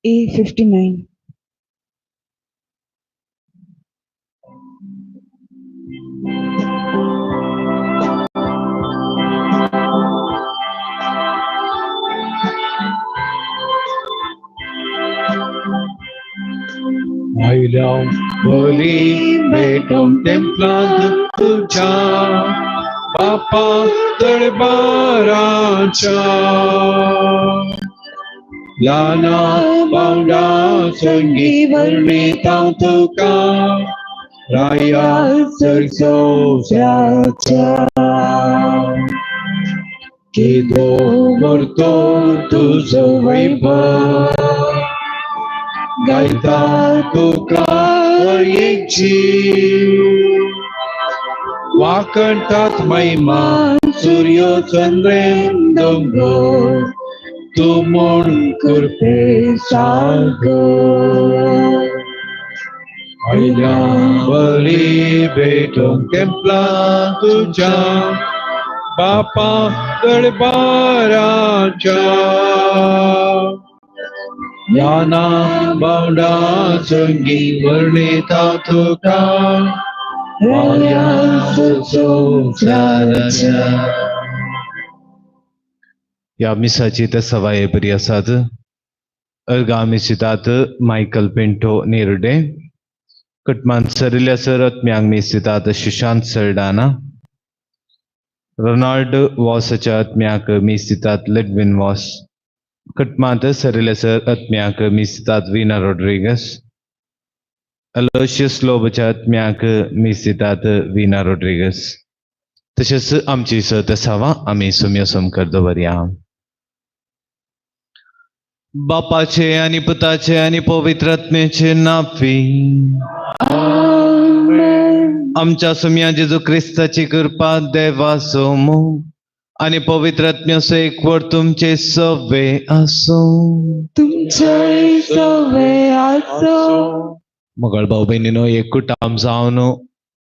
A59. आयल्या बरी भेटोंक तेंपलांत तुज्या बापा दरबाराच्या ल्हाना पावंडा संगी वर्णिता तुका राया संवसाराच्या केदो मोरतो तुजो वैभव गायता तुका एक जीव वाकणतात महिमा सूर्य चंद्रेन दोंगर तूं म्हूण कृपे सागर आयल्या बरी भेटोंक तेंपलां तुज्या बापा दरबाराच्या ल्हाना बावडा संगी वर्णिता तुका राया संवसाराच्या. ह्या मिसाची ते सवाये बरी आसात. अर्गा मिसितात मायकल पिंटो नेरुडे, कटमान सरिल्ल्या सर आत्म्यांक मिसितात सुशांत सरडाना, रोनाल्ड वॉसाच्या आत्म्याक मिसितात लेडविन वॉस, कटमांत सरिल्ल्या सर आत्म्याक मिसितात वीना रोड्रिगस, अलोशियस लोबच्या आत्म्याक मिसितात वीना रोड्रिगस. तशेंच आमची सत सावा आमी सुम्यो समकर दवरया. बापाचे आनी पुताचे आनी पवित्र आत्म्याचे नांवी आमच्या सुम्या जेजू क्रिस्ताची कृपा देवाचो मोग आनी पवित्र आत्म्याचो एकवट तुमचे सवे आसूं. तुमचे सवे आसूं. मगळ भाव भयणीनो एकूट आम जावन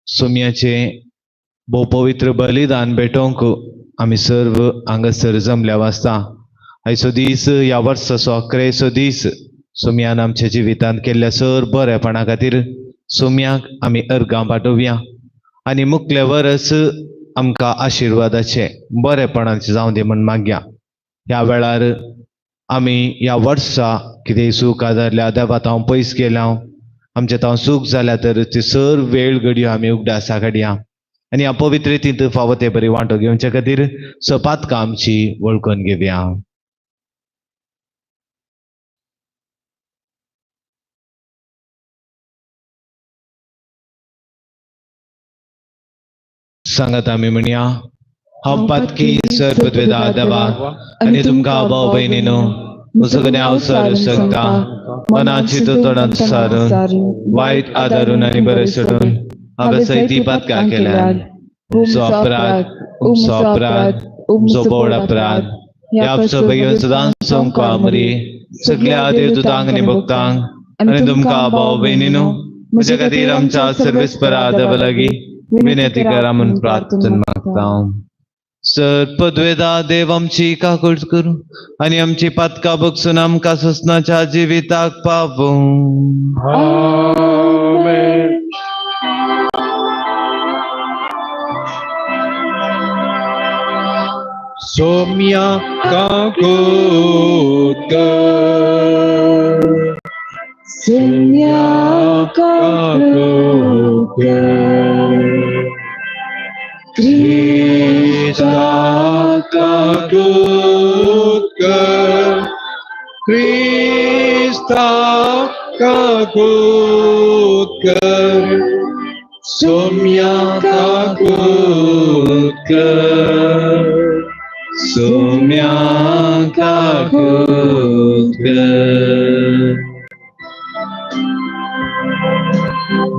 सुम्याचे भोव पवित्र बलिदान भेटोवंक आमी सर्व हांगासर जमल्या वासता. आयचो दीस ह्या वर्साचो अकरेचो दीस सुम्यान आमच्या जिवितांत केल्ल्या सर बरेपणा खातीर सुम्याक आमी अर्गां पाठोवया आनी मुखले वरस आमकां आशिर्वादाचे बरेपणाचे जावं दी म्हूण मागया. ह्या वेळार आमी ह्या वर्सा कितेंय सूख आदारल्या देवा हांव पयस गेल्या आमचें तांव सूख जाल्या तर ती सर वेळ घडयो आमी उगडासा काडया आनी ह्या पवित्र रितींत फावो ते बरी वांटो घेवचे खातीर सपातकां आमची वळखून घेवया. सांगात आमी म्हणया, हांव पातकी सर पृथ्वीदा देवा आनी तुमकां भाव भयणीनो म्हजो हांव सारूं शकता मनाची तोंडांत सारून वायट आदारून आनी बरें सोडून हांवें सयती पातकां केल्यान. उमचो अपराध, उमचो अपराध, उमचो बोड अपराध. ह्या सभेन सदांच सोमकां मरी सगळ्या देवदूतांक आनी भक्तांक आनी तुमकां भाव भयणीनो म्हज्या खातीर आमच्या सर्वेस्परा देवा लागीं विनंती करा म्हूण प्रार्थना मागता. सर पदवेदा देव आमची काकूट करूं आनी आमची पातकां बगसून आमकां सोसनाच्या जिविताक पावूं. आमेन. सोम्या काकूट कर, सोम्या काकूट कर, क्रिस्ता काकूट कर, क्रिस्ता काकूट कर, सोम्या काकूट कर, सोम्या काकूट कर.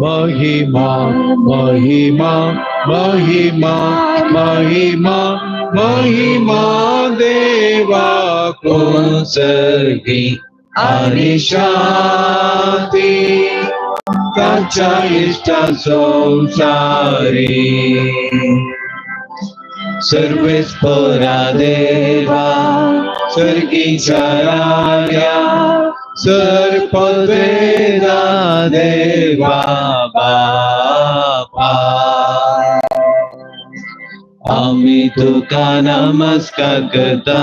महिमा महिमा महिमा महिमा महिमा देवा कोसर्गी आनी शांती ताच्या इश्टा संसारी सर्वेस्परा देवा सर्गीच्या राया सर्पवेदा देवा बापा आमी तुका नमस्कार करता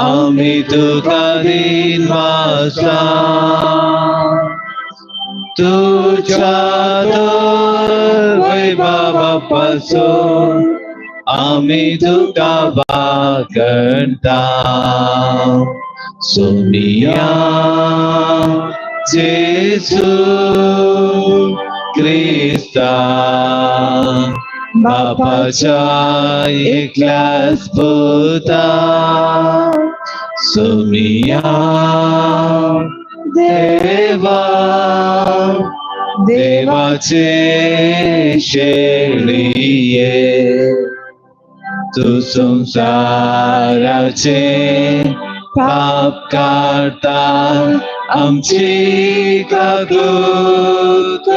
आमी तुका दिनवासा तुझ्या वैभवा पासून आमी तुका वागणता सोनिया जेजू क्रिस्ता बापाच्या एकल्याच पुता सोनिया देवा देवाचे शेळये तू संसाराचे पाप काडता आमची काकूत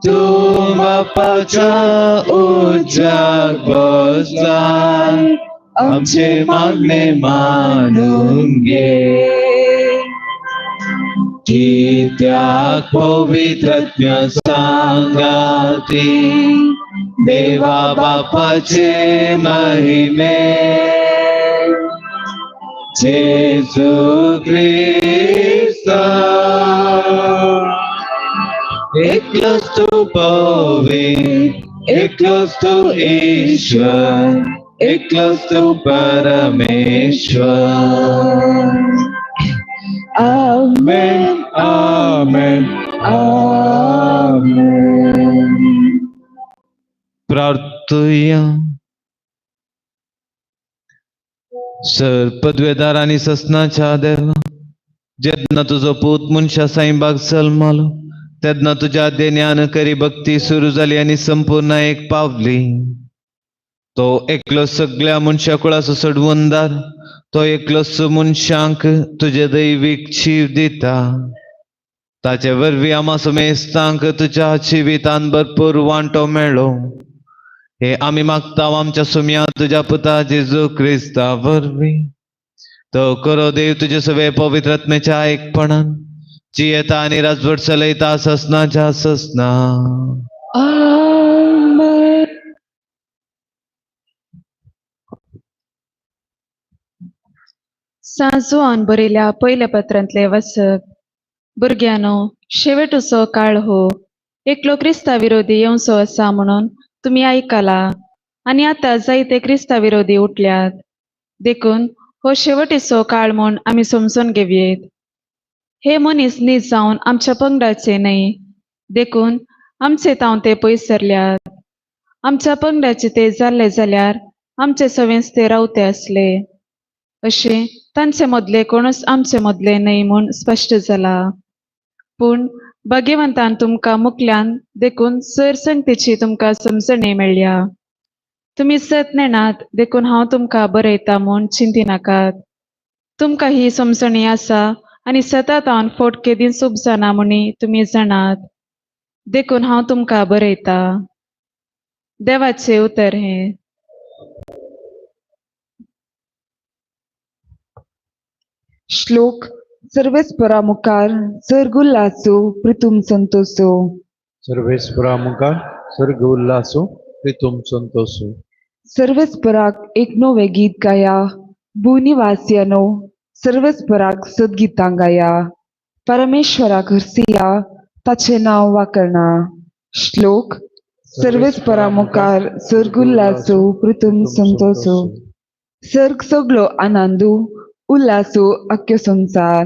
तूं बापाच्या उज्याक बसला आमचे मागणे मानून घे कित्याक पवित्रज्ञ सांगाती देवा बापाचे महिमे जेजू क्रिस्ता एकलोच तूं पवित्र एकलोच तूं ईश्वर एकलोच तूं परमेश्वर. आमेन आमेन आमेन. प्रार्थुया. सर पदवेदार आनी ससनाच्या देवा जेन्ना तुजो पूत मनशा साईबाग जल्मालो तेन्ना तुज्या देण्यान करी भक्ती सुरू जाली आनी संपूर्ण एक पावली. तो एकलो सगळ्या मनशा कुळाचो सोडवणदार तो एकलोच मनशांक तुजे दैवीक जीव दिता. ताचे वरवीं आमा समेस्तांक तुज्या जिवितान भरपूर वांटो मेळ्ळो. हे आमी मागता आमच्या सुम्या तुज्या पुता जेजू क्रिस्ता वरवीं. तो करो देव तुजे सगळे पवित्र आत्म्याच्या एकपणान जियेता आनी राजवट चलयता ससनाच्या ससना. आमेन. सांजवान बरयल्या पयल्या पत्रांतले वाचप. भुरग्यांनो, शेवटचो काळ हो एकलो क्रिस्ता विरोधी येवचो आसा म्हणून तुमी आयकला आनी आतां जायते क्रिस्ता विरोधी उठल्यात. देखून हो शेवटीचो काळ म्हूण आमी समजून घेवयेत. हे मनीस नीज जावन आमच्या पंगडाचे न्हय, देखून आमचे तावन ते पयस सरल्यात. आमच्या पंगडाचे ते जाल्ले जाल्यार आमचे सवेंच ते रावते आसले. अशें तांचे मदले कोणूच आमचे मदले न्हय म्हूण स्पश्ट जाला. पूण भाग्यवंतान तुमकां मुकल्यान देखून सर संगतीची तुमकां समजणी मेळ्ळ्या. तुमी सत नेणात देखून हांव तुमकां बरयता म्हूण चिंतिनाकात. तुमकां ही समजणी आसा आनी सतात हांव फोट केदींच उपजना म्हणी तुमी जाणात, देखून हांव तुमकां बरयता. देवाचें उतर हें. श्लोक सर्वेस्परा मुखार सर्ग उल्लासो प्रितुम संतोषो. सर्वेस्परा मुखार सर्ग उल्लासो प्रितुम संतोषो. सर्वेस्पराक एक नवें गीत गाया, भूनिवासियानो सर्वेस्पराक सद्गीतां गाया. परमेश्वराक हरसिया ताचें नांव वाकरणा. श्लोक सर्वेस्परा मुखार सर्ग उल्लासो प्रितुम संतोषो. सर्ग सगलो आनंदू उल्लासो आख्यो संवसार.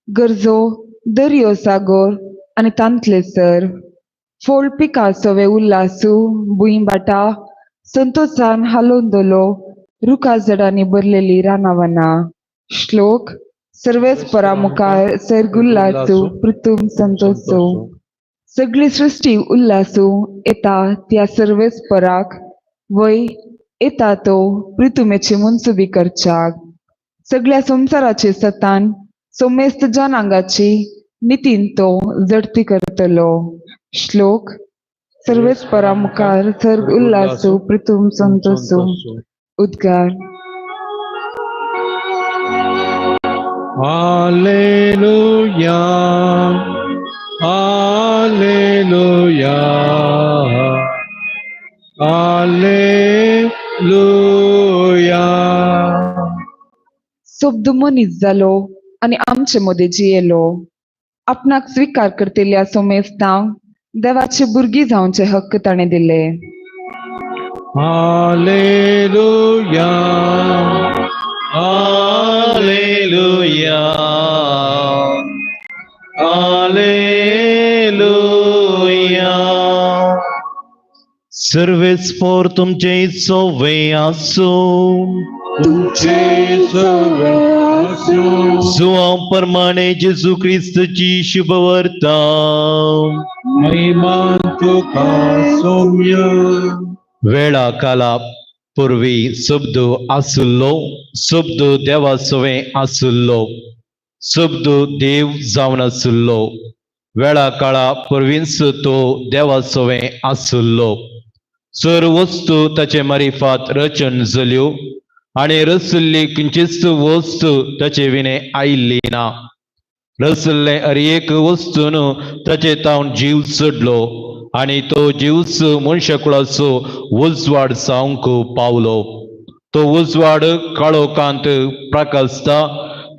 गरजो दर्यो सागोर आनी तांतले सर. फोळ पिका सवे उल्लासू भूंय भाटा संतोषान हालोवन दवरलो रुखा झाडांनी भरलेली रानां वनां. श्लोक सर्वेस्परा मुखार सर्ग उल्लासू प्रितुम संतोषो. सगळी सृश्टी उल्लासू येता त्या सर्वेस्पराक वय येता तो प्रितुमेची मनसुबी करच्याक. सगळ्या संवसाराचे सतान सोमेस्त जनांगाची नितीन तो जडती करतलो. श्लोक सर्वेस्परा मुखार सर्ग उल्लासू प्रितुम संतोषो. उद्गार. Hallelujah, hallelujah, hallelujah. शब्द मनीस जालो आनी आमचे मदें जियेलो. आपणाक स्विकार करतल्या सोमेस्तांक देवाचे भुरगीं जावचे हक्क ताणें दिले. Hallelujah, hallelujah, hallelujah. सर्वेस्पोर तुमचे सोवे आसूं. तुमचे सवे आसूं. जुवां प्रमाणे जेजू क्रिस्तची शुभवर्ता. महिमा तुका सौम्य. वेळा काला पूर्वी शब्द आसुल्लो, शब्द देवा सवें आसुल्लो, शब्द देव जावन आसुल्लो. वेळा काळा पूर्वींच तो देवा सवें आसुल्लो. सर वस्तू ताचे मारिफात रचन जाल्यो आनी रसुल्ली खंयचीच वस्तू ताचे विणे आयिल्ली ना. रसल्ले हर एक वस्तून ताचे तावन जीव चडलो आनी तो जीवच मनशाकुळाचो उजवाड जावंक पावलो. तो उजवाड काळोखांत प्रकाशता,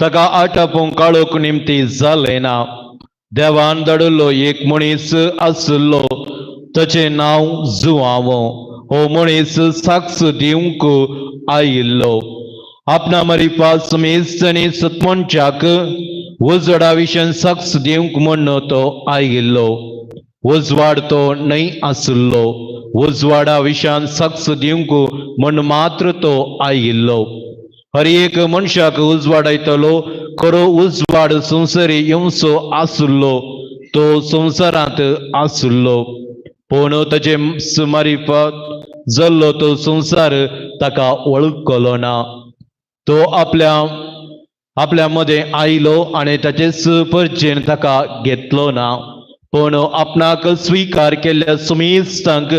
ताका आटापूंक काळोख निमती जालें ना. देवान धाडिल्लो एक मनीस आशिल्लो, ताचें नांव जुआंव. हो मनीस साक्ष दिवंक आयिल्लो. आपणा मारिफात समेस्त आनी सतमनच्याक उजवाडा विशयान साक्ष दिवंक म्हूण तो आयिल्लो. उजवाड तो न्हय आशिल्लो, उजवाडा विशयान साक्ष दिवंक म्हूण मात्र तो आयिल्लो. हर एक मनशाक उजवाडायतलो खरो उजवाड संवसारी येवचो आशिल्लो, तो संवसारांत आशिल्लो, पूण ताचे मारिफात जाल्लो तो संवसार ताका वळखलो ना. तो आपल्या आपल्या मदें आयलो आनी ताचेच परचेन ताका घेतलो ना, पूण आपणाक स्विकार केल्ल्या सुमेस्तांक,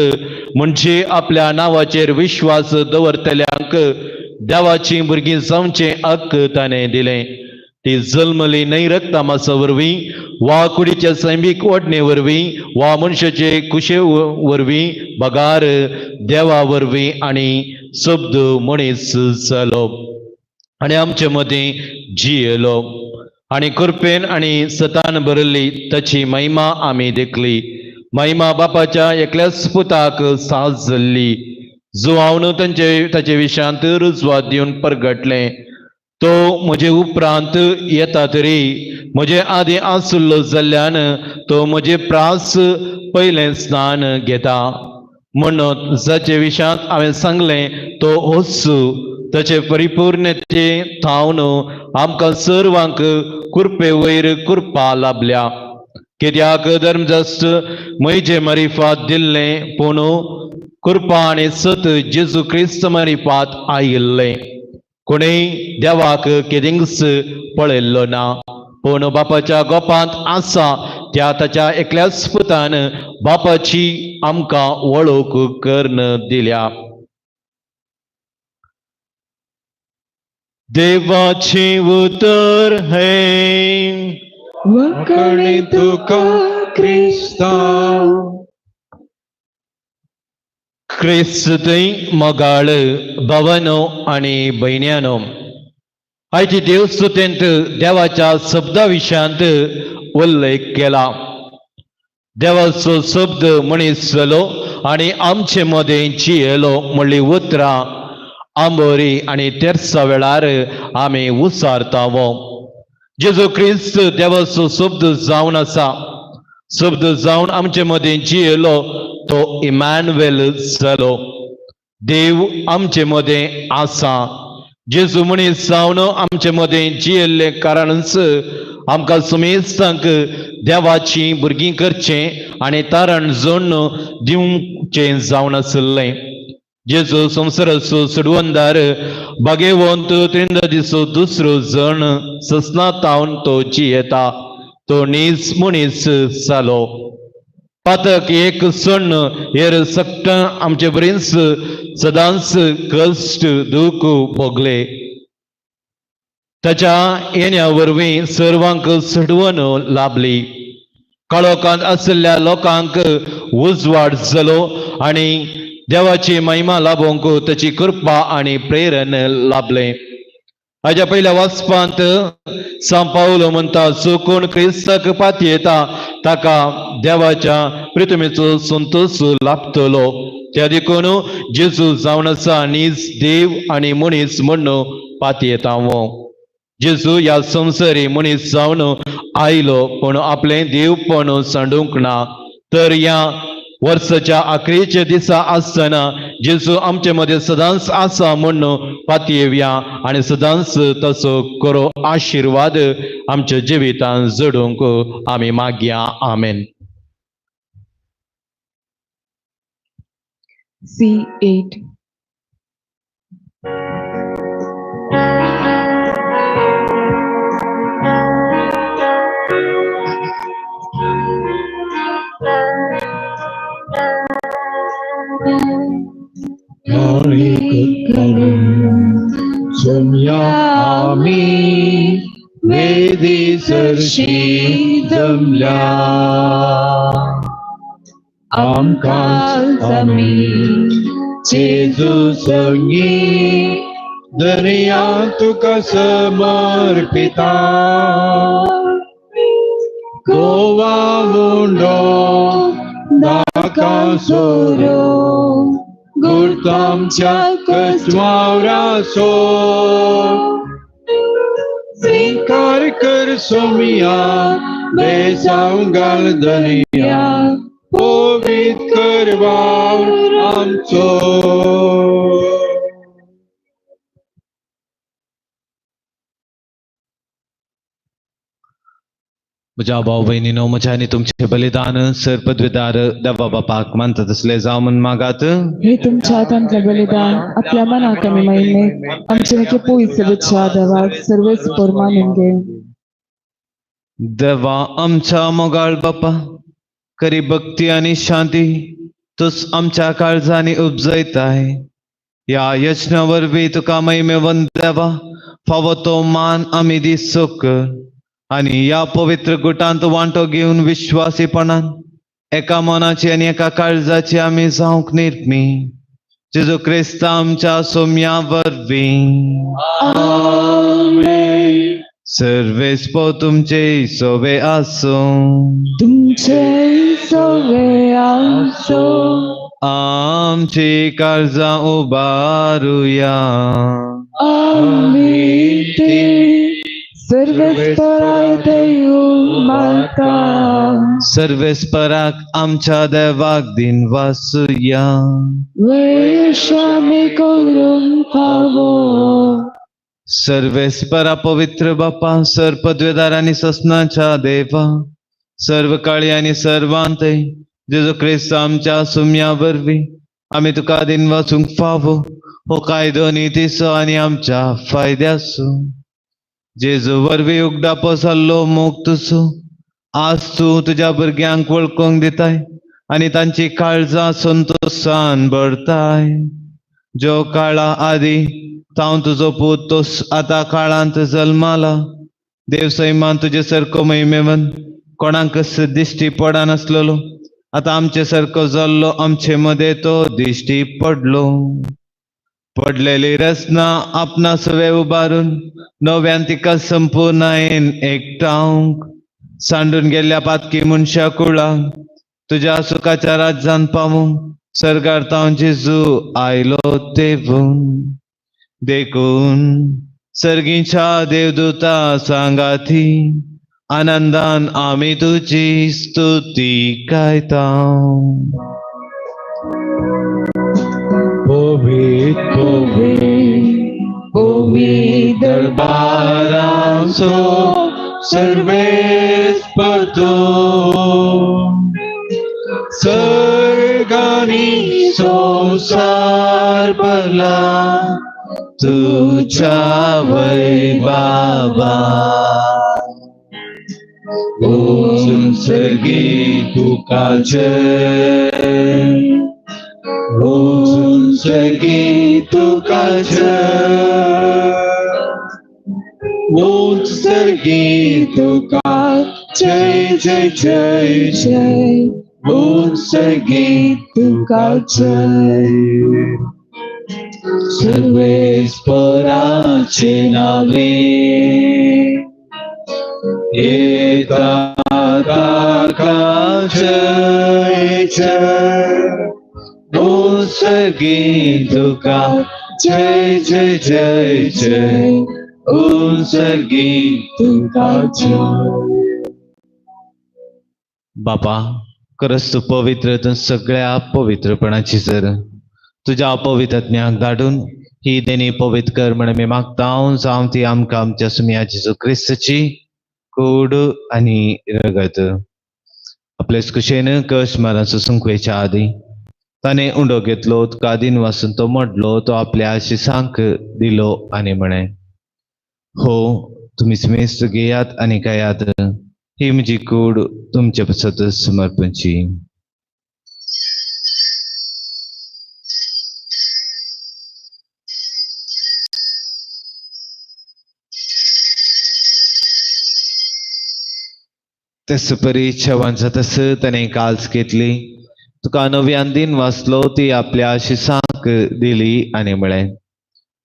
म्हणजे आपल्या नांवाचेर विश्वास दवरतल्यांक देवाचीं भुरगीं जावचें हक्क ताणें दिलें. ती जल्मली न्हय रक्तमासा वरवीं वा कुडीच्या सैमीक ओडणे वरवीं वा मनशाचे कुशे वरवीं, बगार देवा वरवीं. आनी शब्द मनीस जालो आनी आमचे मदीं जियेलो आनी कृपेन आनी सतान भरिल्ली ताची महिमा आमी देखली. महिमा बापाच्या एकल्याच पुताक साज जाल्ली. जुवावन तांचे ताचे विशयांत रुजवात दिवन परगटलें, तो म्हजे उपरांत येता तरी म्हजे आदीं आसुल्लो जाल्ल्यान तो म्हजे प्रास पयलें स्नान घेता. म्हणून जाचे विशयांत हांवें सांगलें तो होच. ताचे परिपूर्णते थावन आमकां सर्वांक कृपे वयर कृपा लाभल्या. कित्याक धर्मजास्त म्हजे मारिफात दिल्लें, पूण कृपा आनी सत जेजू क्रिस्त मारिफात आयिल्लें. कोणूय देवाक केदींच पळयल्लो ना, पूण बापाच्या गोपांत आसा त्या ताच्या एकल्याच पुतान बापाची आमकां वळख करून दिल्या. देवाचें उतर हें. वकणे तुका क्रिस्ता. क्रिस्तय मोगाळ भावानो आनी भयण्यानो, आयचे देवस्तुतेंत देवाच्या शब्दा विशयांत उल्लेख केला. देवाचो शब्द मनीस जालो आनी आमचे मदें जियेलो म्हणली उतरां आंबोरी आनी तेर्सा वेळार आमी उसारतावो. जेजू क्रिस्त देवाचो शब्द जावन आसा. शब्द जावन आमचे मदें जियेलो तो इमॅन्युएल जालो. देव आमचे मदें आसा. जेजू मनीस जावन आमचे मदें जियेल्ले कारणच आमकां सुमेस्तांक देवाचीं भुरगीं करचें आनी तारण जोडून दिवचें जावन आशिल्लें. जेजू संवसाराचो सोडवणदार बागेवंत त्रिंददीचो दुसरो जण ससना तावन तो जियेता. तो नीज मनीस जालो. पातक एक सण हेर सक्त आमचे बरीच सदांच कश्ट दुख भोगले. ताच्या येण्या वरवीं सर्वांक सडवण लाभली. काळोखांत आशिल्ल्या लोकांक उजवाड जालो आनी देवाची महिमा लाभोवंक ताची कृपा आनी प्रेरण लाभलें. हाज्या पयल्या वाचपांत सांव पावलो म्हणटा, जो कोण क्रिस्ताक पातयेता ताका देवाच्या प्रितमेचो संतोश लाभतलो. त्या देखून जेजू जावन आसा नीज देव आनी मनीस म्हण्ण पातयेता. जेजू ह्या संवसारी मनीस जावन आयलो पूण आपलें देवपण सांडूंक ना. तर ह्या वर्साच्या आखरेच्या दिसा आसतना जेजू आमचे मदें सदांच आसा म्हण्ण पातयेवया आनी सदांच तसो करो आशिर्वाद आमच्या जिवितान जोडूंक आमी मागया. आमेन. C8. Somya आमी वेदी सरशी जमल्या, आमकां आमी जेजू संगी दर्या तुका समर्पिता. गोवा मुंडो नाका सोरो गुर्तामच्या कसवावरासो, स्वीकार कर सोमिया बेसाव घाल दर्या पवित्र कर वावर आमचो. म्हज्या भाव भयणीनो, म्हज्या आनी तुमचें बलिदान सर पदवीदार देवा बापाक मानता तसलें जावं म्हूण मागात. हे तुमच्या हातांतलें बलिदान आपल्या मनाक आनी महिमेक आमचे एके पयस विचार देवाक सर्वेस मानून घे. देवा आमच्या मोगाळ बापा, खरी भक्ती आनी शांती तूच आमच्या काळजांनी उपजयताय. ह्या यज्ञा वरवीं तुका महिमेवंत देवा फावो तो मान आमी दिसूंक आनी ह्या पवित्र गुटांत वांटो घेवन विश्वासीपणान एका मनाची आनी एका काळजाची आमी जावंक निर्मी. जेजू क्रिस्त आमच्या सोम्या वरवीं. आमेन. सर्वेस्पो तुमचे सोवे आसूं. तुमचे सवे आसूं. आमची काळजां उबारुया. आमी ती सर्वेस्पराय उबारता. सर्वेस्पराक आमच्या देवाक दिन वासुया. वयशामी करूंक फावो. सर्वेस्परा पवित्र बापा, सर पदवेदार आनी ससनाच्या देवा, सर्व काळी आनी सर्वांतय जेजू क्रिस्त आमच्या सुम्या वरवीं आमी तुका दिन वाचूंक फावो हो कायदो नितीचो आनी आमच्या फायद्याचो. जेजू वरवीं उगडापो जाल्लो मोग तुजो आज तूं तुज्या भुरग्यांक वळखूंक दिताय आनी तांची काळजां संतोशान भरताय. ज्यो काळा आदी तांव तुजो पूत तो आतां काळांत जल्माला. देव सैमान तुजे सारको महिमेवन कोणाक दिश्टी पडनासलेलो, आतां आमचे सारको जाल्लो आमचे मदें तो दिश्टी पडलो. पडलेली रचना आपणा सवे उबारून नव्यान तिका संपूर्णायेन एकठावंक सांडून गेल्ल्या पातकी मनशा कुळांक तुज्या सुखाच्या राज्यान पावूंक सर्गार तावन जेजू आयलो तेवून. देखून सर्गीच्या देवदूता सांगाती आनंदान आमी तुजी स्तुती गायता. पवित्र पवित्र पवित्र दरबारांचो सर्वेस्पर तूं, सर्गांनी संवसार भरला तुज्या वैभवान. वचून सर्गी तुका जय, वचून सर्गी तुका जय. उंच सर्गी तुका जय जय जय जय, उंच सर्गी तुका जय। सर्वेस्पराचे नावे येता ताका जय जय, उंच सर्गी तुका जय जय जय जय, उंच सर्गी तुका जय। बापा, खरंच तूं पवित्र, तूं सगळ्या पवित्रपणाची जर तुज्या पवित्रज्ञाक धाडून ही देणी पवित्र कर म्हण आमी मागता। जावं ती आमकां आमच्या सुमया जेजू क्रिस्ताची कूड आनी रगत। आपलेच कुशेन कश मारांचो सुंकवेच्या आदी ताणें उंडो घेतलो, तुका दिन वासून तो मोडलो, तो आपल्या शिसांक दिलो आनी म्हळें, हो तुमी समेस्त घेयात आनी खायात, ही म्हजी कूड तुमचे पासत समर्पणची। तेच परी जेवण जातस ताणें काल्स घेतली, तुका नव्यान दिन वाचलो, ती आपल्या शिसांक दिली आनी म्हळें,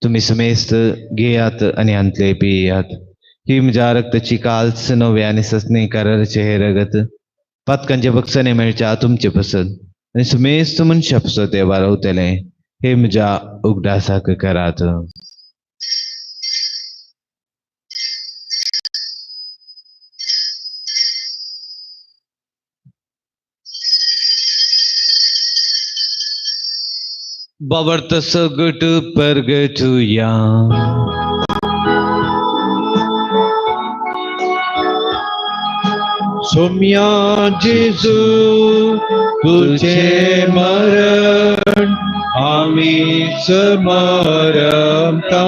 तुमी समेस्त घेयात आनी हांतले पियात, ही म्हज्या रक्ताची काल्स नव्या आनी ससनी कराराचें हें रगत पातकांच्या बक्षांनी मेळच्या तुमचे पसत आनी समेस्त मनशां पसत तें वारवतलें, हे म्हज्या उगडासाक करात। बाबर्त सगट परगटुया। सोम्या जेजू तुझे मरण आमी स्मरता,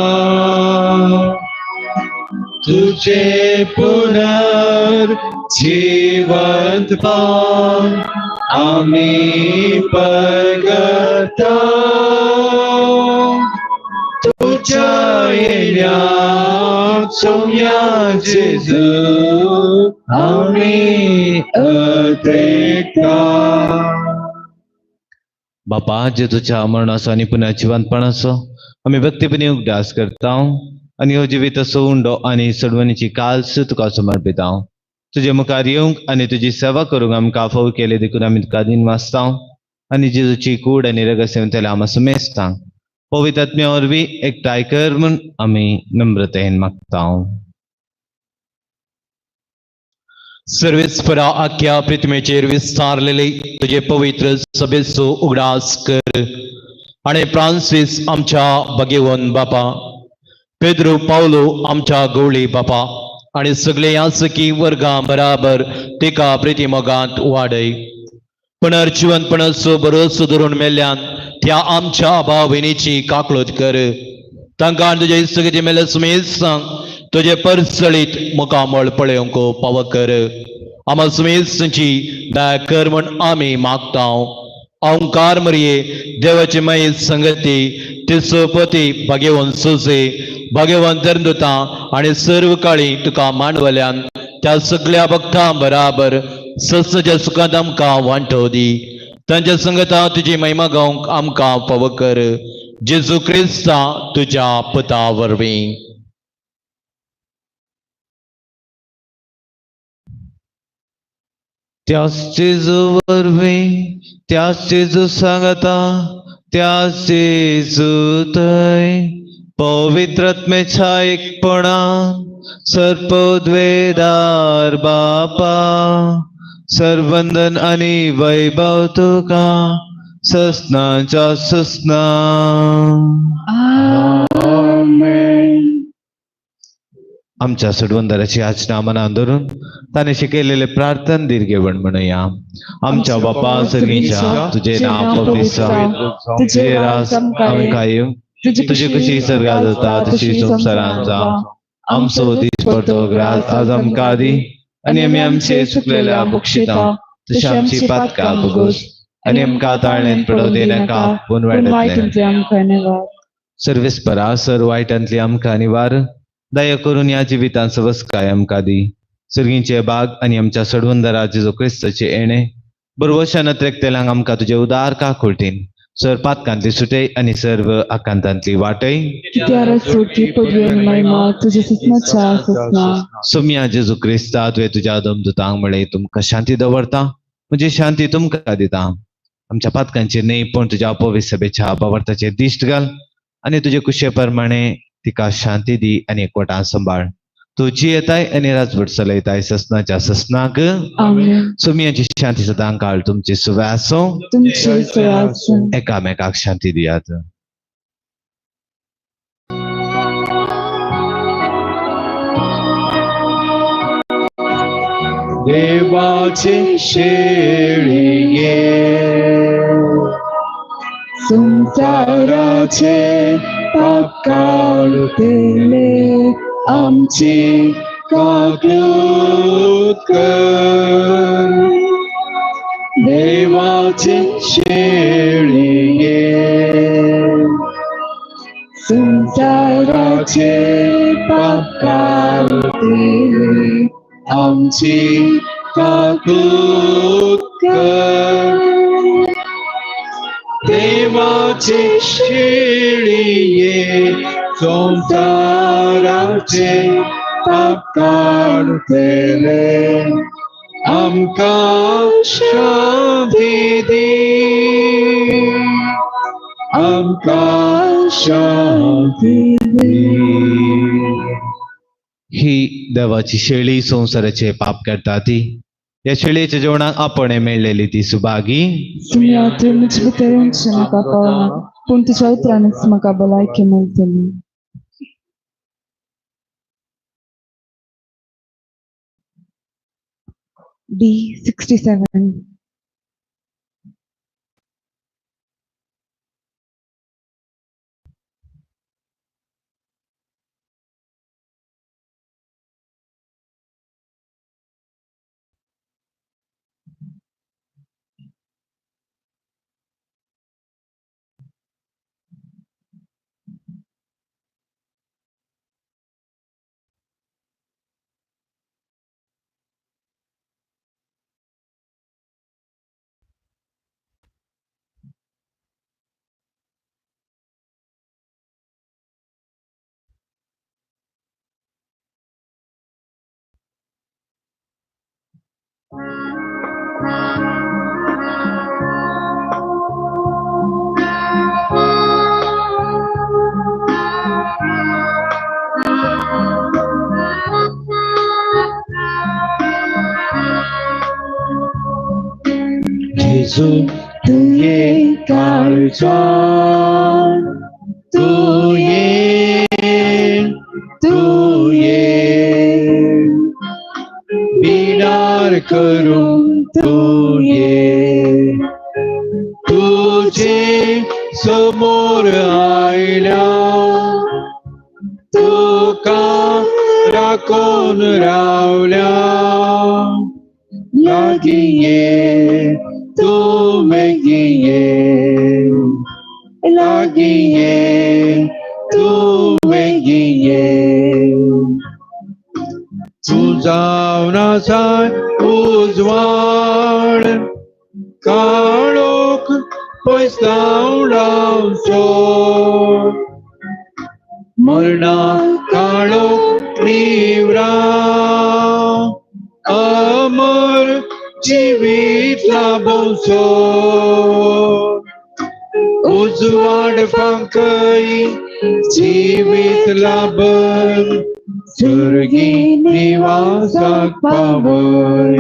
तुझे पुनर्जीवंतपण आमी परगता, तुझ्या येण्याक सोम्या जेजू आमी अतेकता। बापा, जेजूच्या मरणाचो आनी पुनः जिवंतपणाचो आमी भक्तीपणी उगडास करता आनी हो जिवीत असो उंडो आनी सोडवणीची काल्स तुका समर्पिता। तुजे मुखार येवंक आनी तुजी सेवा करूंक आमकां फाव केले देखून आमी तुका दिन वाचता आनी जेजूची कूड आनी रगत सेवतल्या आमा समेस्तांक पवित्र आत्म्या वरवीं एकठांय कर म्हूण आमी नम्रतेन मागता। सर्वेस्परा आख्या पृथ्वीचेर विस्तारलेले तुजे पवित्र सभेचो उगडास कर आनी फ्रांसीस आमच्या भगेवन बापा, पेद्रो पावलो आमच्या गवळी बापा आनी सगळे यासकी वर्गां बराबर तिका प्रितीमोगांत वाडय। पुनर्जिवनपणाचो बरोसो धरून मेल्ल्यान त्या आमच्या भाव भयणीची काकळूत कर, तांकां तुजे सगळे मेल्ले सुमेस्तांक तुजे परसळीत मुखामळ पळोवंक पाव कर। आमा सुमेस्तांची दया कर म्हूण आमी मागता। ओंकार मरये देवाची माई संगती तिसोपती भाग्यवंत सुसे भाग्यवंत धर्मदूतां आनी सर्व काळी तुका मांडवल्यान त्या सगळ्या भक्तां बराबर सस्नाच्या सुखांत आमकां वांटो दी। तांच्या संगता तुजी महिमा गावंक आमकां फावो कर, जेजू क्रिस्ता तुज्या पुता वरवीं। त्याच जेजू वरवीं, त्याच जेजू सांगता, त्याच जेजू थंय पवित्र आत्म्याच्या एकपणान सर्पोद्वेदार बापा, सर्वंदन आनी वैभव तुका ससनाच्या ससना। आमेन। आमच्या सोडवंदाराची आचना मनान धरून ताणें शिकयलेले प्रार्थन दीर्घेवण म्हणुया। आमच्या बापा सर्गीच्या, तुजें नांव पवित्र जावं, तुजें राज आमकां येवं, तुजी खुशी सर्गात जाता तशी संवसारांत जावं। आमचो दीसपट्टो ग्रास आज आमकां दी आनी आमी आमचे चुकलेल्या बक्षिता तशी आमची पातकां भोगोस आनी आमकां ताळणेंत पडोवं दिनाका, पूण पूण वायटांतल्यान वायटांतली आमकां निवार। सर्वेस्परा सर वायटांतली आमकां निवार, दया करून ह्या जिवितांत सवसकाय आमकां दी. सर्गींचे बाग आनी आमच्या सडवंदरा जेजू क्रिस्ताचे येणे बरवशान त्रेकतेल्यांक आमकां तुजे उदार काकुळटीन सर पातकांतली सुटय आनी सर्व आकांतांतली वाटय. सोम्या जेजू क्रिस्ता तुवें तुज्या दमदुतांक म्हळें तुमकां शांती दवरता, म्हजी शांती तुमकां दिता. आमच्या पातकांचेर न्हय पूण तुज्या पवित्र सभेच्या बावर्थाचेर दिश्ट घाल आनी तुजे कुशे प्रमाणे तिका शांती दी आनी एकवटान सांबाळ. तूं जियेताय आनी राजवट चलयताय ससनाच्या ससनाक. सोम्याची शांती सदां काळ तुमची सुवे आसूं. एकामेकाक शांती दियात. देवाचे शेळये संसाराचे पाप काडतले आमची काकूत कर. देवाचे शेळये संसाराचे पाप काडतले आमची काकूत कर. देवाचे शेळये संसाराचे पाप काडतले आमकां शांती दी, आमकां शांती दी. ही देवाची शेळी संवसाराचे पाप करता ती ह्या शेळयेच्या जेवणाक आपण मेळ्ळेली ती सुभागी. पूण तुज्या उतरानच म्हाका भलायकी मेळटली. D67. Gesù, tu ye calzon, tu ye, बिनार करूं तू ये, तुझे समोर आयला, तुका राखून रावल्या, लागीं ये तूं बेगीन ये, लागीं ये तूं बेगीन ये. तूं जावन आसाय उजवाड, काळोख पयस धांवडावचो, मरणा काळोख निवरा, अमर जिवीत लाभोवचो. उजवाड फांकय जिवीत लाभन, स्वर्गी निवासाक पावय.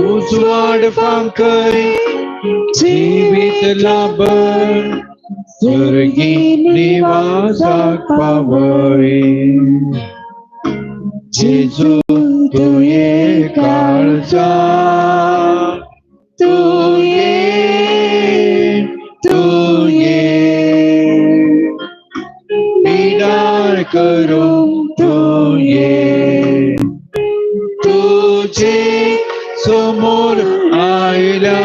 उजवाड फांकय जिवीत लाभन, स्वर्गी निवासाक पावय. जेजू तुये काळजा, तुये तुये, बिडार करूं तुये, तुझे समोर आयला,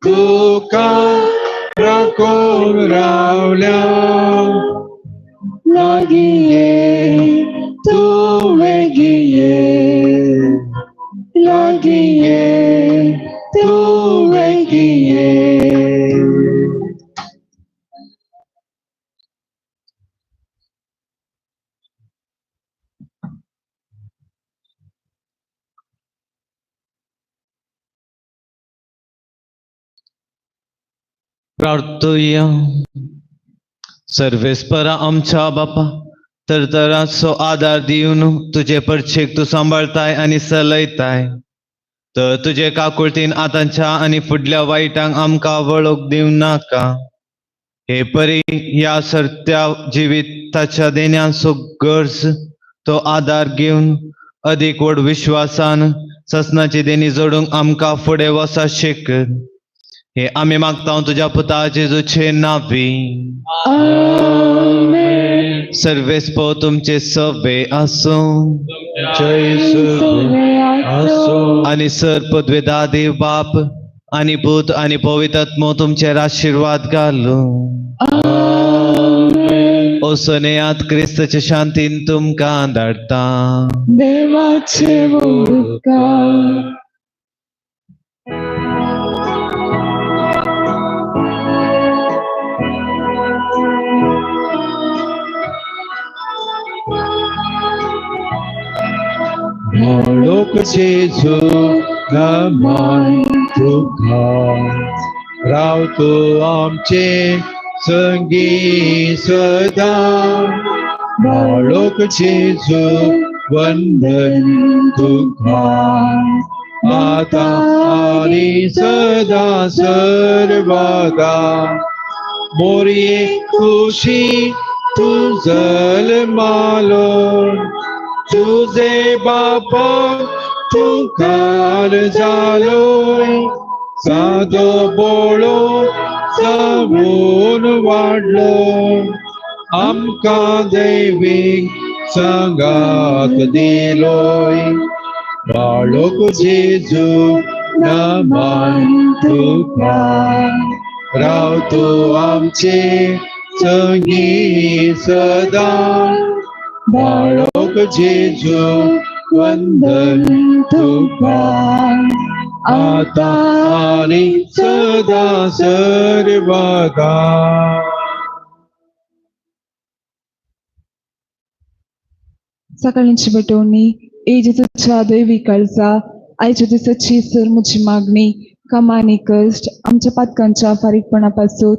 तुका राखून रावल्या, लागीं ये, तूं वेगीं ये, लागीं ये, तूं वेगीं ये. प्रार्थुया. सर्वेस्परा आमच्या बापा, तरतराचो आदार दिवन तुजे परछेक तूं सांबाळताय आनी सलयताय, तर तुजे काकुळतीन आतांच्या आनी फुडल्या वायटांक आमकां वळख दिवं नाका. हे परी ह्या सरत्या जिविताच्या देण्याचो गरज तो आदार घेवन अदीक व्हड विश्वासान ससनाची देणी जोडूंक आमकां फुडें वसा शिक. हे आमी मागता तुज्या पुता जेजूचे नांवी. आमेन. सर्वेस्पो तुमचे सवे आसूं. जय आसूं. आनी सर पदवेदा देव बाप आनी पूत आनी पवित्र तुमचेर आशिर्वाद घालूं. आमेन. ओसनेयात क्रिस्ताचे शांतीन तुमकां धाडटा. देवाचे उपकार. बाळोक जेजू नमन तुका, राव तूं आमचे संगी सदा. बाळोक जेजू वंदन तुका, आतां आनी सदा सर्वदा. मोरये खुशी तूं जल्मालो, तुझे बापा तूं कार जालो, सादो बोळो जावन वाडलो, आमकां दैवीक सांगात दिलोय. बाळोक जेजू नमन तुका, राव तूं आमचे संगी सदा. बाळोक जेजू वंदन तुका, आतां आनी सदा सर्वदा. सकाळींची भेटवणी ए जेजूच्या दैवी काळजा, आयच्या दिसाची सर म्हजी मागणी, कामा आनी कश्ट आमच्या पातकांच्या फारीकपणा पासून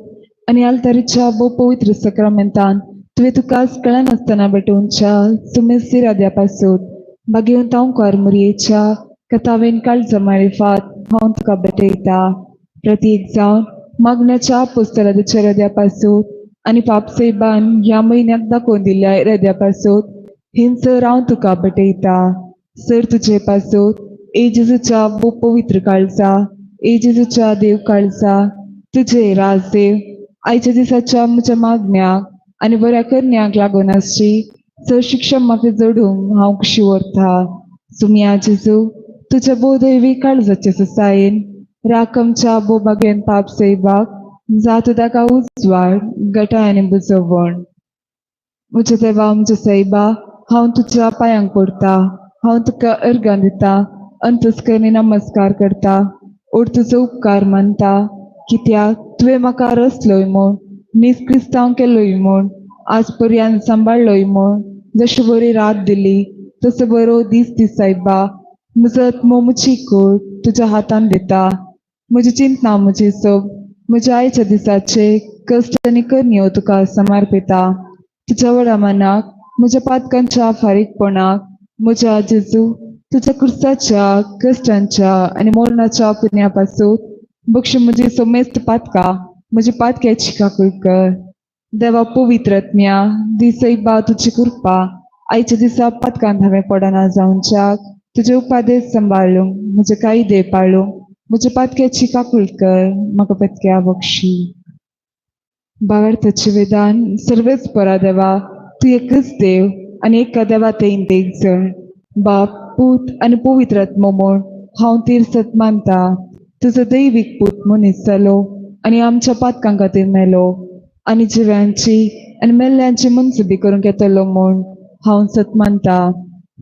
आनी आल्तारीच्या भोव पवित्र सक्रामेंतान तुवें तुकाच कळनासतना भेटोवच्या सुमेस इराद्या पासून बागेवन तांवकार मुरयेच्या कथावेन काळजा मारिफात हांव तुका भेटयता. प्रतीक जावन मागण्याच्या पुस्तकाच्या इराद्या पासून आनी पापसेबान ह्या म्हयन्याक दाखोवन दिल्ल्या इराद्या पासून हिंसर हांव तुका भेटयता. सर तुजे पासून ए जेजूच्या भोव पवित्र काळजा, ए जेजूच्या देव काळजा, तुजे राजदेव आयच्या दिसाच्या म्हज्या मागण्याक आनी बऱ्या करण्याक लागून आसची सर शिक्षा माफी जोडूंक हांव खुशी व्हरता. सुमया जेजू तुज्या भोवदैवी काळजाचे ससायेन राखमच्या भोवभाग्यान पाप सैबाक जा तुका उजवाड गटाय आनी बुजोवण. म्हज्या देवा म्हज्या सैबा, हांव तुज्या पांयांक पडटा, हांव तुका अर्गां दिता, अंतस्करणी नमस्कार करता, ओड तुजो उपकार मानता, कित्याक तुवें म्हाका रचलोय म्हूण, नीज क्रिस्तांव केलोय म्हूण, आज पर्यंत सांबाळलोय म्हूण, जशी बरी रात दिली तसो बरो दीस दी सायबा. म्हजो आत्मो म्हजी कूड तुज्या हातान दिता, म्हजी चिंतना म्हजी सोब म्हज्या आयच्या दिसाचे कश्ट आनी करण्यो तुका समर्पिता. तुज्या व्हडा मनाक म्हज्या पातकांच्या फारीकपणाक म्हज्या जेजू तुज्या क्रिस्ताच्या कश्टांच्या आनी मरणाच्या पुण्या पासून बक्षी म्हजी समेस्त पातकां म्हजी पातक्याची काकूळ कर. देवा पवित्र आत्म्या दिसयबा तुजी कृपा आयच्या दिसा पातकांत हांवें पडना जावच्याक तुजे उपादेश सांबाळूंक म्हजे कायदे पाळूंक म्हज्या पातक्याची काकूळ कर, म्हाका पतक्या बक्षी. भावार्थाचे वेदान सर्वेच परा देवा, तूं एकच देव आनी एका देवा तें एक जण बाप पूत आनी पवित्र आत्मो म्हूण हांव तीर्सत मानता. तुजो दैवीक पूत मनीस जालो आनी आमच्या पातकां खातीर मेलो आनी जिव्यांची आनी मेल्ल्यांची मनसुबी करूंक येतलो म्हूण हांव सत मानता.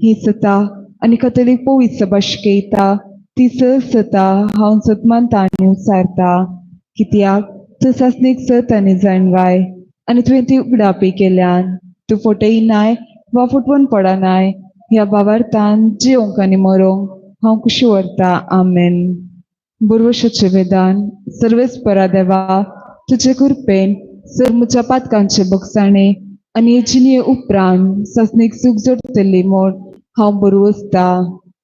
ही सता आनी कथोलीक पवित्र सभा शिकयता ती सता हांव सत मानता आनी उसारता. कित्याक तूं सासणीक सत आनी जाणवाय आनी तुवें ती उगडापी केल्यान. तूं फटय नाय वा फटवून पडनाय. ह्या भावार्थान जिवंक आनी मरोंक हांव खुशी व्हरता. आमेन. बुरवशाचें वेदान. सर्वेस्परा देवा, तुजे कृपेन सर म्हज्या पातकांचे बगसाणे आनी हे जिणये उपरांत सासणीक सूख जोडटली म्हूण हांव बरवसता.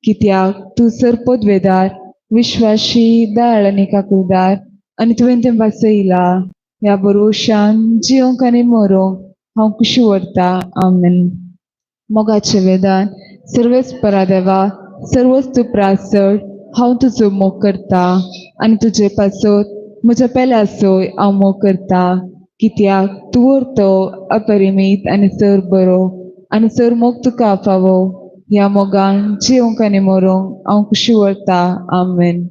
कित्याक तूं सर पदवेदार, विश्वाशी, दयाळ आनी काकुळदार आनी तुवें तें वाचयला. ह्या बरवशान जिवंक आनी मरोंक हांव खुशी व्हरता. आमेन. मोगाचें वेदान. सर्वेस्परा देवा, सर्वच तूं प्रासड हांव तुजो मोग करता आनी तुजे पासत म्हज्या पेल्याचोय हांव मोग करता. कित्याक तूं व्हरतो अपरिमीत आनी सर बरो आनी सर मोग तुका फावो. ह्या मोगान जिवंक आनी मरोंक हांव खुशी व्हरता. आमेन.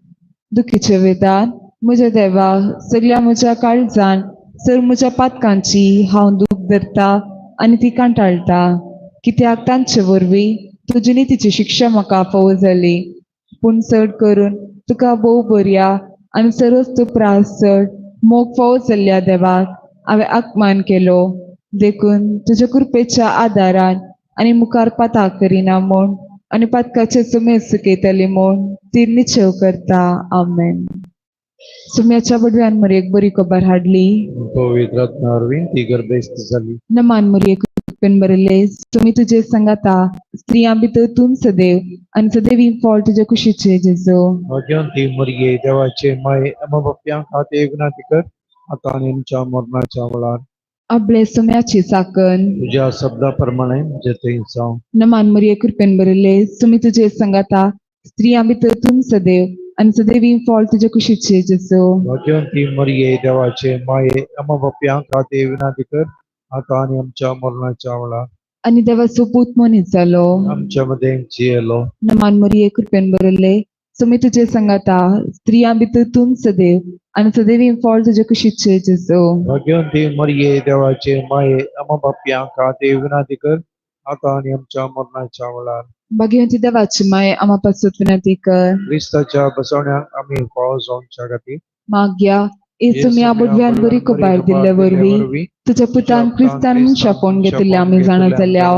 दुखीचें वेदान. म्हज्या देवा, सगल्या म्हज्या काळजान सर म्हज्या पातकांची हांव दूख धरता आनी ती कांटाळटा. कित्याक तांचे वरवीं तुजी नितीची शिक्षा म्हाका फावो जाली. पूण चड करून तुका भोव बरया आनी सरस तूं प्रास चड मोग फावो जाल्ल्या देवाक हांवें अपमान केलो. देखून तुज्या कृपेच्या आदारान आनी मुखार पाताक करिना म्हूण आनी पातकाचे सुमेर सुकयतली म्हूण ती निश्चेव करता. आमेन. सुम्याच्या बडव्यान मरयेक बरी खबर हाडली. पवित्र आत्म्या वरवीं ती गर्भस्थ जाली. नमान मरये, कृपेन भरिल्ले, सुमी तुजे संगाता. स्त्रियां भितर तूं सदैव आनी सदैव फळ तुजे कुशीचे जेजू. भाग्यवंती मरिये, देवाचे माये, आम्हा बाप्यां खातीर विनंती कर, आता आनी आमच्या मरणाच्या वेळार. आपले सुम्याची साकन. तुझ्या शब्दा प्रमाणे म्हजे थंय जावं. नमान मरिये, कृपेन भरिल्ले, सुमी तुजे संगाता. स्त्रियां भितर तूं सदैव आनी सदैव फळ तुजे कुशीचे जेजू. भाग्यवंती मरिये, देवाचे माये, आम्हा बाप्यां खातीर विनंती कर, आता आनी आमच्या मरणाच्या वेळार. आनी देवाचो पूत मनीस जालो. आमच्या मध्ये जियेलो. नमान मरिये, कृपेन भरिल्ले, सुमी तुजे संगाता. स्त्रियां भितर तूं सदैव आनी सदैव फळ तुजे कुशीचे जेजू. भाग्यवंती मरिये, देवाचे माये, आम्हा बाप्यां खातीर विनंती कर, आता आनी आमच्या मरणाच्या वेळार. भाग्यवंती देवाची माय, आम्हा पासून विनंती कर. क्रिस्ताच्या बसवण्याक आमी फावो जावच्या खातीर. माग्या येसुम्या बुडव्यान बरी खबर दिल्ले वरवीं तुझ्या पुतान क्रिस्तान मनशापोवन घेतिल्ले आमी जाणा जाल्या.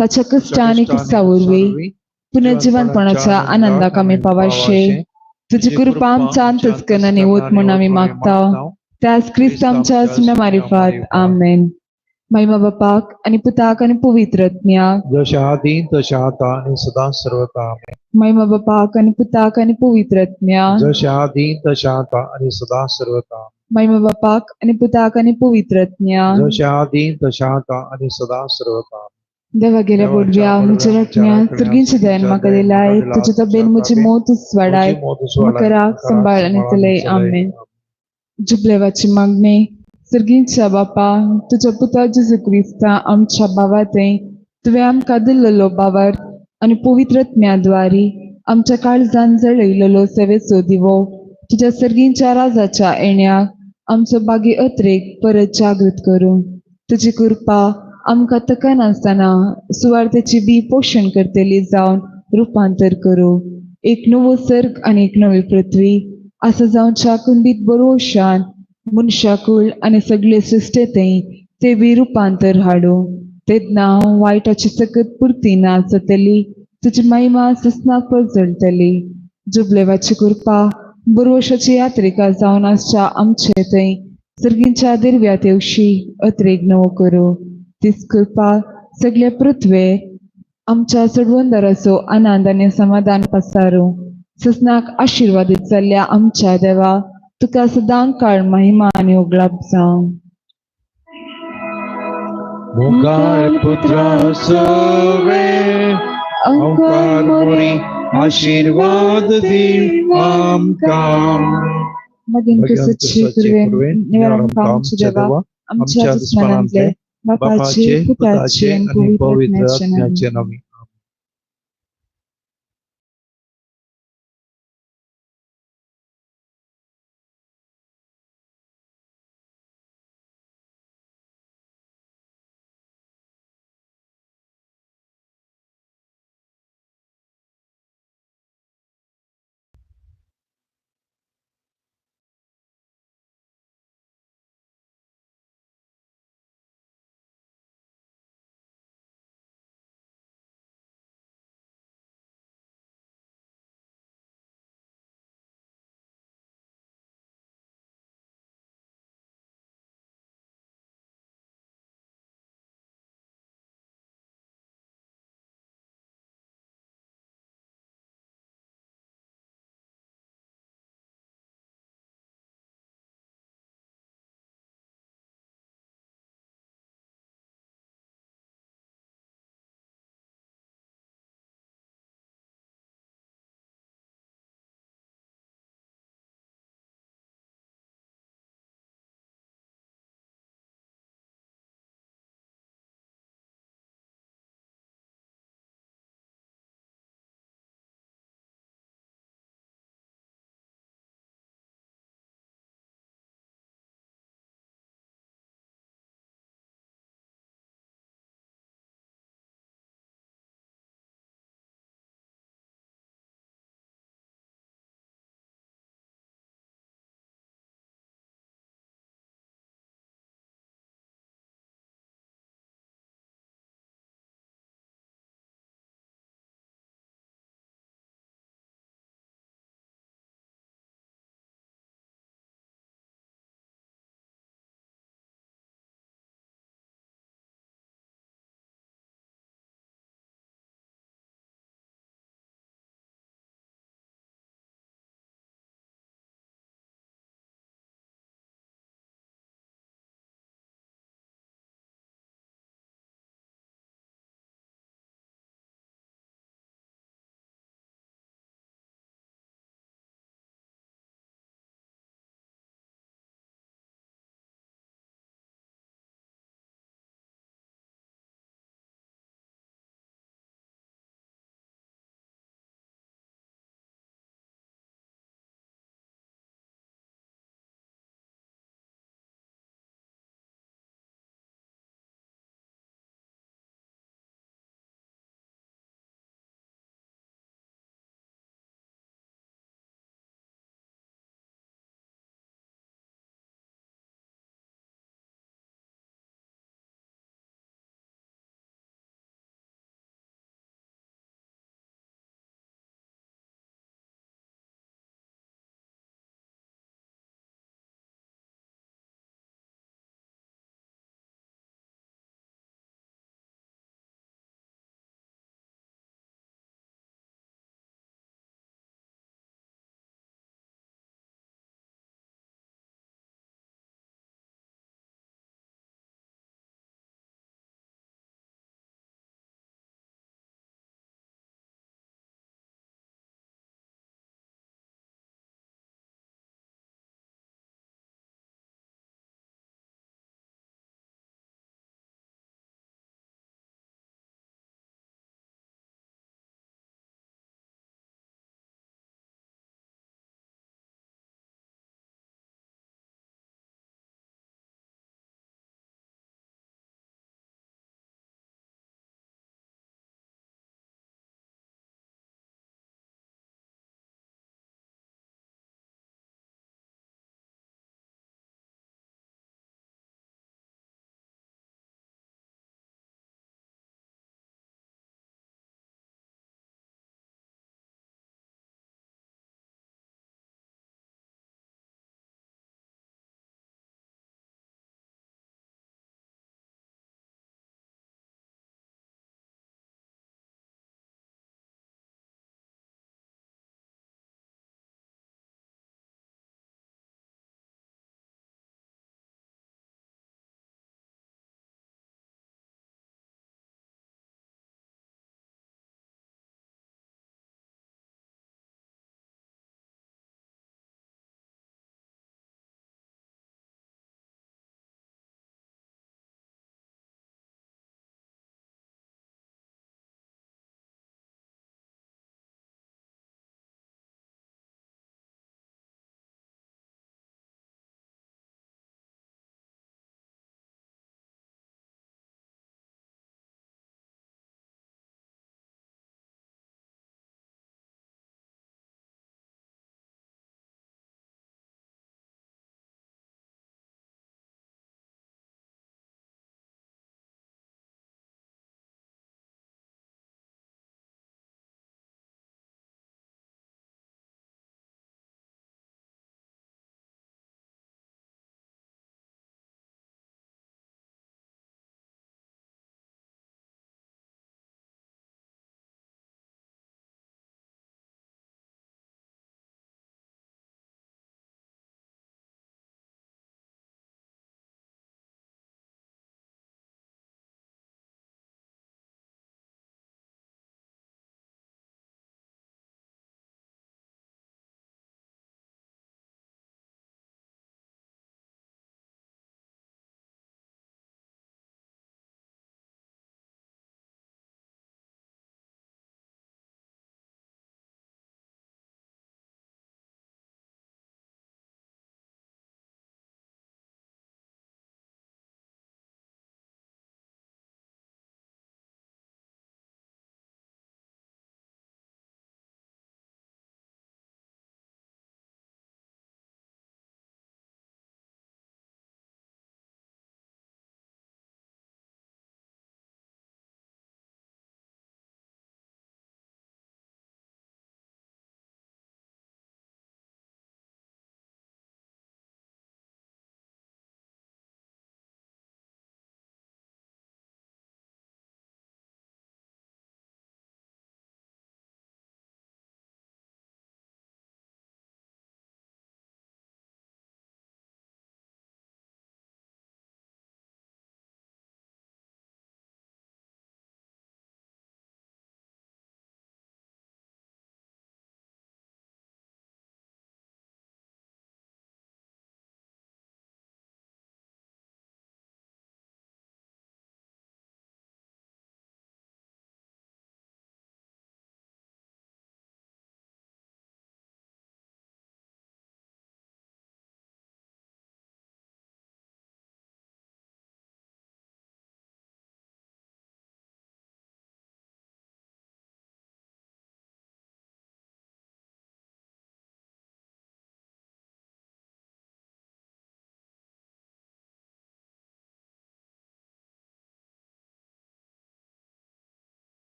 ताच्या कश्ट आनी क्रिस्ता वरवीं पुनर्जीवनपणाच्या आनंदाक आमी पावाशे. तुजी कृपा आमच्या अंतस्करणांनी वत म्हूण आमी मागता. त्याच क्रिस्त आमच्या सुन्या मारिफात. आमेन. महिमा बापाक आनी पुताक आनी पवित्र आत्म्याक. जशें आदीं तशें आतां आनी सदां सर्वता. आमेन. महिमा बापाक आनी पुताक आनी पवित्र आत्म्याक. जशें आदीं तशें आतां आनी सदां सर्वता. महिमा बापाक आनी पुताक आनी पवित्र आत्म्याक. जशें आदीं तशें आतां आनी सदां सर्वता. देवा गेल्या बोडव्या म्हज्या राखण्या, सर्गींची दयान म्हाका दिलाय. तुजे तबेन म्हजी मोत उसवाडाय, मकराक सांबाळ आनी चलय. आमेन. जुबलेवाची मागणी. सर्गींच्या बापा, तुज्या पुता जेजू क्रिस्ता आमच्या बाबा थंय तुवें आमकां दिल्लो बावर आनी पवित्र आत्म्याद्वारी आमच्या काळजान जळयलेलो सेवेचो दिवो तुज्या सर्गींच्या राजाच्या येण्याक आमचो बागी अत्रेक परत जागृत करूं. तुजी कृपा आमकां तकनासतना सुवार्थेची बी पोशण करतली जावन रुपांतर करूं. एक नवो सर्ग आनी एक नवी पृथ्वी आसा जावच्या कुंडीत बरोवशान मनशाकूळ आनी सगळे सृश्टेंतय ते बी रुपांतर हाडूं. तेन्ना वायटाची सकत पुरती ना जातली, तुजी महिमा ससनाक परजळटली. जुबलेवाची कृपा बुरवशाची यात्रिका जावन आसच्या आमचे थंय सर्गींच्या दिर्व्यात येवशी अत्रेग नवो करूं. तीच कृपा सगळे पृथ्वे आमच्या चडवंदराचो आनंद आनी समाधान पसारूं. ससनाक आशिर्वादीत जाल्ल्या आमच्या देवा, तुका सदां काळ महिमा आनी उगडाप जावं. मुखार पुत्रा सवे अंकार मोरी आशीर्वाद दी आमकां. मागीर क्रिस्ताचे कृपेन निवारण आमच्या देवा, आमच्या दुस्मानांतले बापाचे, पुताचे आनी पवित्र आत्म्याचे आत्म्याचे नांवान.